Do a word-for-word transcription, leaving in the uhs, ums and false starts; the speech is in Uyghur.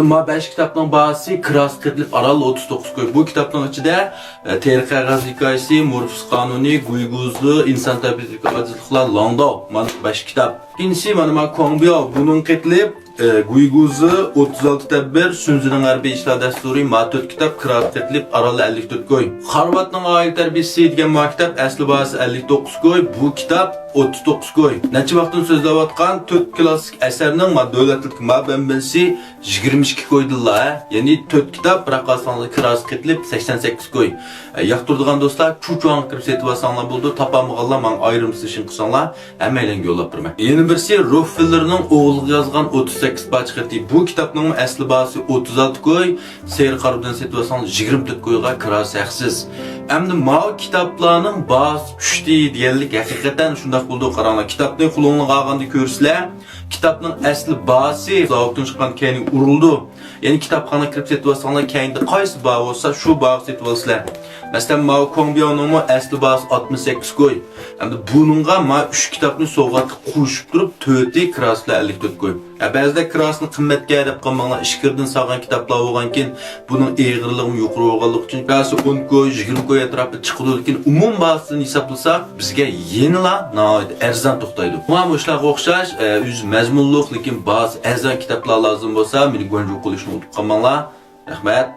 ما بەش كىتابنىڭ باھاسى كىراسى قېتىلىپ ئاران ئوتتۇز توققۇز كوي. بۇ كىتابنىڭ ئىچىدە، ئە، تېرە قەغەز ھېكايىسى، مورفېس قانۇنى، گۇيگۇزى، ئىنسان تەبىئىتىدىكى ئاجىزلىقلار، لاڭداۋ، مانا بەش كىتاب. ئىككىنچىسى، مانا ما كۇاڭبياۋ، بۇنىڭ قېتىلىپ، ئە، گۇيگۇزى، ئوتتۇز ئالتە تەدبىر، سۈنزىنىڭ ھەربىي ئىشلار دەستۇرى، ما تۆت كىتاب، كىراسى قېتىلىپ ئاران ئەللىك تۆت كوي. خارۋاتنىڭ ئائىلە تەربىيىسى دېگەن ما كىتاب، ئەسلى باھاسى ئەللىك توققۇز كوي، بۇ كىتاب ئوتتۇز توققۇز كوي. نەچچە ۋاقىتتىن سۆزلەۋاتقان تۆت كلاسسىك ئەسەرنىڭ ما دۆلەتلىك ما مەنبەسى يىگىرمە ئىككى كويدىنلا، ھە؟ يەنى تۆت كىتاب، بىراق ئالساڭلار كىراسى قېتىلىپ سەكسەن سەككىز كوي. ئە، ياقتۇرىدىغان دوستلار چۇچۇاڭغا كىرىپ سېتىۋالساڭلار بولىدۇ، تاپالمىغانلار ماڭا ئايرىم سېتىشنى قىلساڭلار، ھەممەيلەنگە يوللاپ بېرىمەن. يەنە بىرسى روففېللېرنىڭ ئوغلىغا يازغان ئوتتۇز سەككىز پارچە خېتى. بۇ كىتابنىڭ ئەسلى باھاسى ئوتتۇز ئالتە كوي، سېرى قارا بىلەن سېتىۋالساڭلار يىگىرمە تۆت كويغا، كىراسى ھەقسىز. ئەمدى ماۋۇ كىتابلارنىڭ باھاسى چۈشتى دېگەنلىك ھەقىقەتەن شۇنداق بولىدۇ، قاراڭلار. كىتابنى قولۇڭلارغا ئالغاندا كۆرىسىلەر، كىتابنىڭ ئەسلى باھاسى زاۋۇتتىن چىققان كەينى ئۇرۇلىدۇ. يەنى كىتابخانىغا كىرىپ سېتىۋالساڭلار، كەينىدە قايسى باھا بولسا، شۇ باھاغا سېتىۋالىسىلەر. مەسىلەن، ماۋۇ كۇاڭبياۋنىڭمۇ ئەسلى باھاسى ئاتمىش سەككىز كوي. ئەمدى بۇنىڭغا ما ئۈچ كىتابنى سوۋغاتقا قوشۇپ تۇرۇپ، تۆتى كىراسى بىلەن ئەللىك تۆت كوي. ھە، بەزىلەر كىراسىنى قىممەتكەن دەپ قالماڭلار، ئىچكىرىدىن سالغان كىتابلار بولغانكىن، بۇنىڭ ئېغىرلىقىمۇ يۇقىرى بولغانلىقى ئۈچۈن، كىراسى ئون كوي، يىگىرمە كوي ئەتراپىدا چىقىدۇ، لېكىن ئومۇمىي باھاسىدىن ھېسابلىساق، بىزگە يەنىلا ناھايىتى ئەرزان توختايدۇ. مانا مۇشۇلارغا ئوخشاش، ئە، ئۆزى مەزمۇنلۇق، لېكىن باھاسى ئەرزان كىتابلار لازىم بولسا، مېنى گۇەنجۇ قىلىشنى ئۇنتۇپ قالماڭلار. رەھمەت.